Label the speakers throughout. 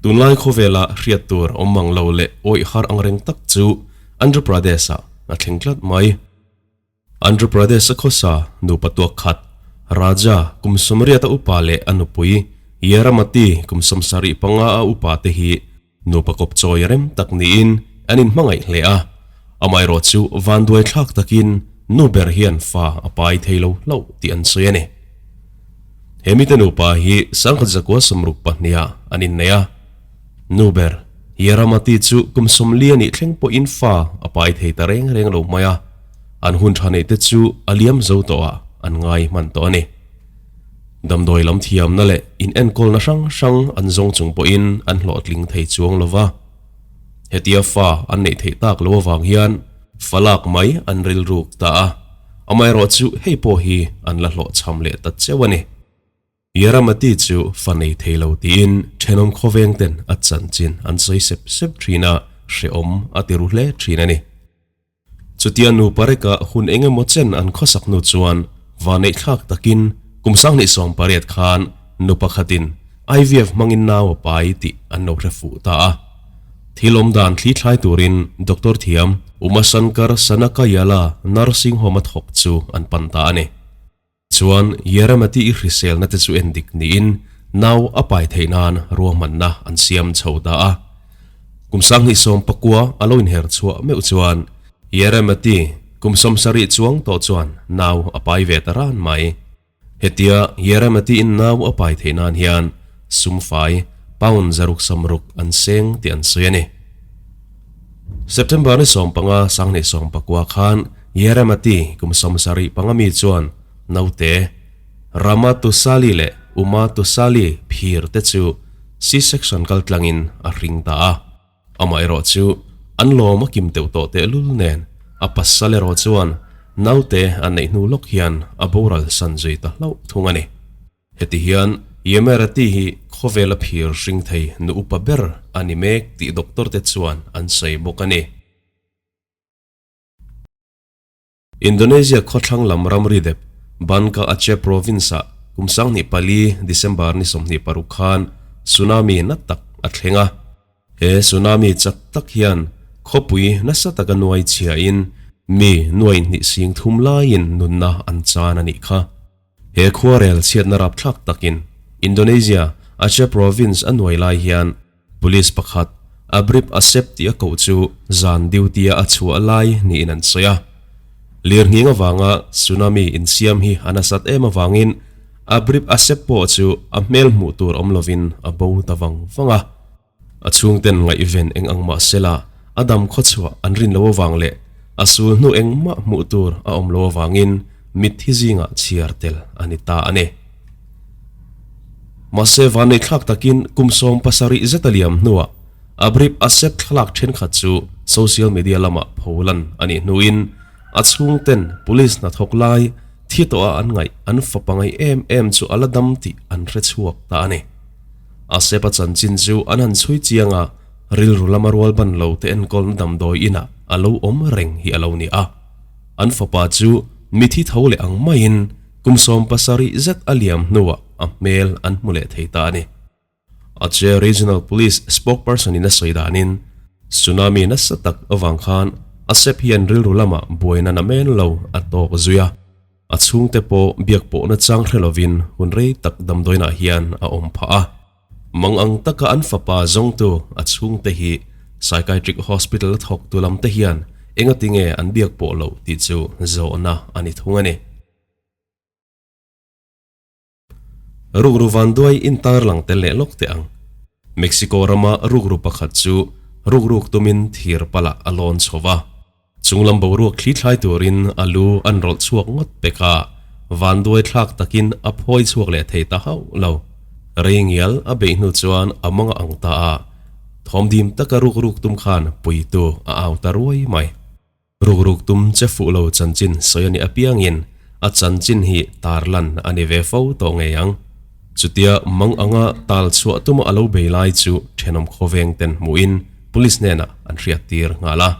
Speaker 1: Tunlai khawvela hriat tur awm mang lo leh awih har angreng tak chu Andhra Pradesh-ah a thleng tlat mai. Andhra Pradesh-a khawsa nupa tuak khat, Raja kum 80 a upa leh a nupui Yeramati kum 75 a upa te hi nupa kawp chawi rem tak niin an inhmangaih hle a. Amaherawh chu vanduai thlak takin nu ber hian fa a pai thei lo hlauh tih an sawi a ni. He mite nupa hi 1962-ah an innei a. Nu ber, Yeramati chu kum 40 a nih thleng pawhin fa a pai thei ta reng reng lo mai a, an hun tha neihte chu a liam zo tawh ah an ngai hman tawh a ni. Damdawi lam thiamna leh inenkawlna hrang hrang an zawng chung pawhin an hlawhtling thei chuang lo va. Hetia fa an neih theih tak lo avang hian fa lak mai an rilruk ta a. Amaherawh chu hei pawh hi an la hlawhchham leh ta cheu a ni. Yaramati chu fa nei thei lo tiin thenawm khawveng ten a chanchin an sawi sep sep thin a, hrehawm a ti ru hle thin a ni. Chutia nupa reka hun eng emaw chen an khawsak hnu chuan vaneihthlak takin kum 2018 khan nu pakhatin IVF hmangin nau a pai tih an lo hre fuh ta a. Thil awm dan thli thlai turin Doctor thiam Umashankar Sanakayala nursing home a thawk chu an pan ta a ni. Chuan Yeremati i hriselna te chu en dik niin nau a pai theih nan ruahmanna an siam chho ta a. Kum 2019 a lo inher chhuah meuh chuan Yeremati kum 70 chuang tawh chuan nau a pai ve ta ran mai. Hetia Yeremati in nau a pai theih nan hian sumfai pound 660 an seng tih an sawi a ni. September ni 15 2019 khan Yeremati kum 75 mi chuan naute Rama Tusali leh Uma Tusali phir te chu C-section kaltlangin a hring ta a. Amaherawh chu an lawm a kim teuh tawh tehlul nen a pasal erawh chuan naute a neih hnu lawk hian a boral san zui ta hlauh thung a ni. Heti hian Yemerati hi khawvela phir hring thei nu upa ber a ni mek tih doctor te chuan an sawi bawk a ni. Indonesia khawthlang lam ramri dep Bangka Aceh province-ah kum 2004 December ni 26 khan tsunami na tak a thleng a. He tsunami chak tak hian khawpui nasa taka nuai chhiain mi nuai hnih sing thum laiin nunna an chan a nih kha. He khuarel chhiatna rapthlak takin Indonesia Aceh province a nuai lai hian Police pakhat, Abrip Asep tih a koh chu zan duty-a a chhuah lai niin an sawi a. Lirnghing avanga tsunami insiam hi a nasat em avangin Abrip Asep pawh chu a hmel hmuh tur awm lovin a bo ta vang vang a. A chhungten ngaihven eng ang mah sela a dam khawchhuah an rin lo avang leh a sul hnu engmah hmuh tur a awm lo avangin mitthi zingah chhiar tel a ni ta a ni. Mahse vanneihthlak takin kum 17 zet a liam hnuah Abrip Asep thlalak thenkhat chu social media lamah pholan a nih hnuin a chhungten police hnathawk lai thi tawh a an ngaih an fapa ngaih em em chu a la dam tih an hre chhuak ta a ni. Asep a chanchin chu an han chhui chiang a, rilru lama rual ban lo te enkawlna damdawi inah a lo awm reng hi a lo ni a. An fapa chu mithi tho leh ang maiin Kum 17 zet a liam hnuah a hmel an hmu leh thei ta a ni. Aceh Regional Police spokesperson in a sawi danin, tsunami nasa tak avang khan Asep hian rilru lamah buaina na men lo a tawk zui a, a chhungte pawh biak pawhna chang hre lovin hun rei tak damdawiinah hian a awm phah a. Mang ang taka an fapa zawngtu a chhungte hi psychiatric hospital a thawktu lamte hian engatinge an biak pawh loh tih chu zawhna a ni thung a ni. Rukru vanduai intar lang tel leh lawk teh ang. Mexico rama rukru pakhat chu rukruk tumin thir palah a lawn chho va. Chunglam boruak thli thlai turin a lu an rawlh chhuak ngawt pek a, vanduai thlak takin a phawi chhuak leh thei ta hauh lo. Rei ngial a beih hnu chuan a manga ang ta a, thawmdim taka rukruk tum khan puitu a au ta ruai mai. Rukruk tum che fuh lo chanchin sawi a nih apiangin a chanchin hi tarlan a ni ve fo tawh ngei ang. Chutia mang anga tal chhuah tuma a lo bei lai chu thenawm khawveng ten hmuhin police hnenah an hriat tir nghal a.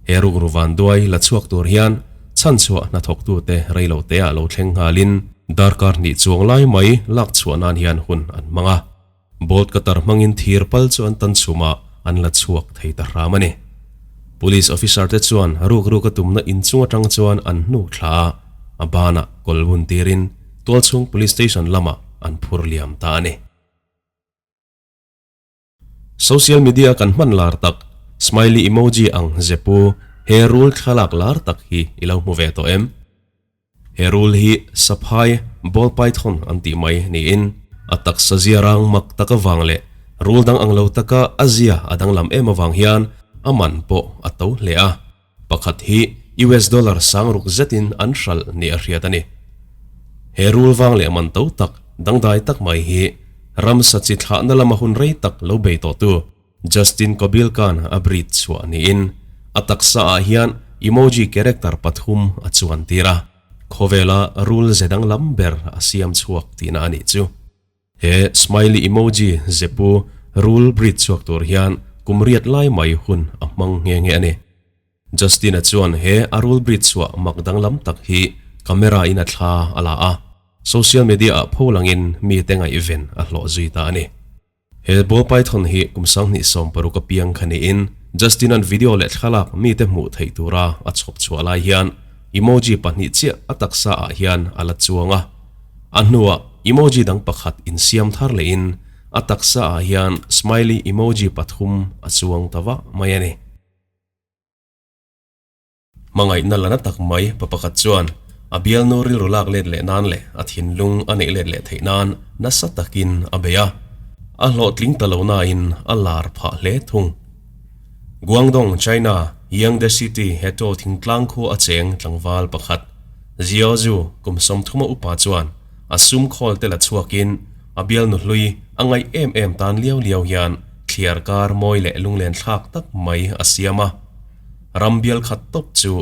Speaker 1: He rukru vanduai la chhuak tur hian chhanchhuah hnathawktute reiloteah lo thleng nghalin darkar hnih chuang lai mai lak chhuah nan hian hun an hmang a. Bolt cutter hmangin thir pal chu an tan chhum a, an la chhuak thei ta hram a ni. Police officer te chuan ruk ruk a tumna inchung atang chuan an hnuk thla a, a banah kawl bun tirin tualchhung police station lamah an phur liam ta a ni. Social media kan hman lar tak smiley emoji ang zepu he rul thlalak lar tak hi i lo hmu ve tawh em? He rul hi saphai, ball python an tih mai niin a taksa zia rang mak tak avang leh rul dang ang lo taka a zia a danglam em avang hian a man pawh a to hle a. Pakhat hi US dollar sang ruk zetin an hralh ni a hriat a ni. He rul vang leh man to tak dangdai tak mai hi ramsa chi thlahna lama hun rei tak lo bei tawhtu Justin Kobilka'n a breed chhuah niin a taksa ah hian emoji character pathum a chuan tir a, khawvela rul ze danglam ber a siam chhuak tihna a nih chu. He smiley emoji zepu rul breed chhuak tur hian kum riat lai mai hun a hmang nghe nghe a ni. Justin-a chuan he a rul breed chhuah mak danglam tak hi camera in a thla a la a, social media ah pho langin mite ngaihven a hlawh zui ta a ni. He ball python hi kum 2016 a piang kha niin Justin-a'n video leh thlalak mite hmuh theih tura a chhawp chhuah lai hian emoji pahnih chiah a taksa ah hian a la chuang a. A hnuah emoji dang pakhat insiam thar lehin a taksa ah hian smiley emoji pathum a chuang ta vah mai a ni. Hmangaihna la na tak mai pa pakhat chuan a bialnu rilru lak let leh nan leh a thinlung a neih let leh theih nan nasa takin a bei a, a hlawhtling ta lo nain a lar phah hle thung. Guangdong, China, Yangde City Heto thingtlang khua a cheng tlangval pakhat, Jiaozu kum 30 a upa chuan a sum khawl te la chhuakin a bialnu hlui a ngaih em em tan liau liau hian thliar kar mawi leh lunglen thlak tak mai a siam a. Ram bial khat tawp chu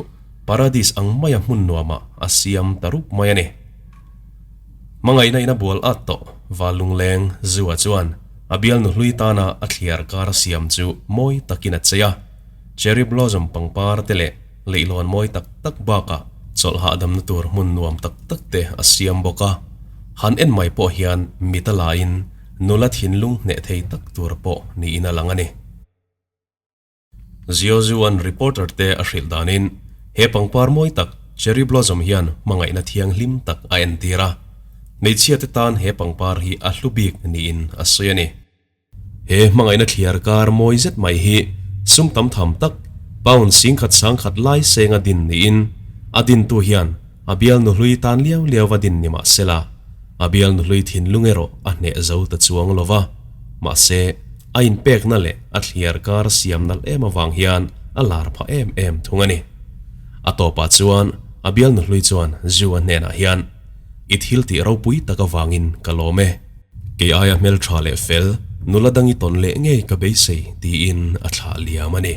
Speaker 1: paradis ang maia hmun nuamah a siam ta rup mai a ni. Hmangaihna in a bual at tawh Val Lungleng Zua chuan a bialnu hlui tana a thliar kar siam chu mawi takin a chei a. Cherry blossom pangpar te leh leihlawn mawi tak tak bakah chawlh hahdamna tur hmun nuam tak tak te a siam bawk a. Han en mai pawh hian mit a laiin nula thinlung hneh thei tak tur pawh niin a lang a ni. Ziozuan reporter te a hrilh danin he pangpar mawi tak cherry blossom hian hmangaihna thianghlim tak a entir a, hmeichhia te tan he pangpar hi a hlu bik niin a sawi a ni. He hmangaihna thliar kar mawi zet mai hi sum tam tham tak pound 10,000 sangkhat lai senga din niin a dintu hian a bial nuhlui tan liau liau va din ni mahsela a bial nuhlui thinlung erawh a hneh zo ta chuang lo va, mahse a inpekna leh a thliar kar siam nalh em avang hian a lar phah em em thung a ni. A tawpah chuan a bial nuhlui chuan Zu a hnenah hian, I thil tih ropui tak avangin ka lawm e. Kei aia hmeltha leh fel nula dangi tawn leh ngei ka beisei tiin a thlah liam a ni.